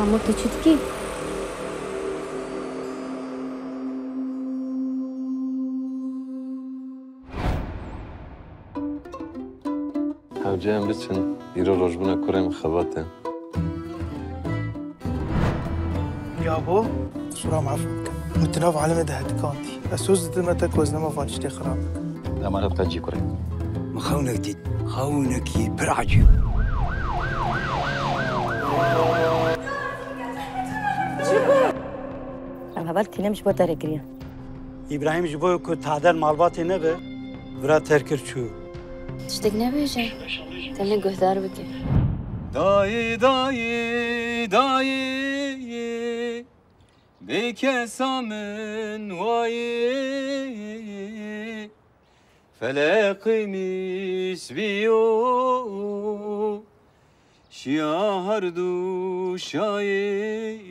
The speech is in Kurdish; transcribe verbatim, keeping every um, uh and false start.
Hemû tu çi dikî? Hewce em biçin, îro rojbûna kurê min xebat e. Yabo, sura min efû bikin. Min di nav alemê de hedikandî. Ez soz didim te ku ez nema van tiştê xirab bikim. Emanet qencî kurê. Min xewnek dît. Xewnekî pir ecêb. Em heval tînim ji bo te re kiriye. Îbrahîm ji bo ku tader malbatê nebe, vira terkir çû. Tiştek nebêje, tenê guhdar bike. Dayê, dayê, dayê, bêkesa min wayê. Feleqê mîs bîyo, şiya her du şayê.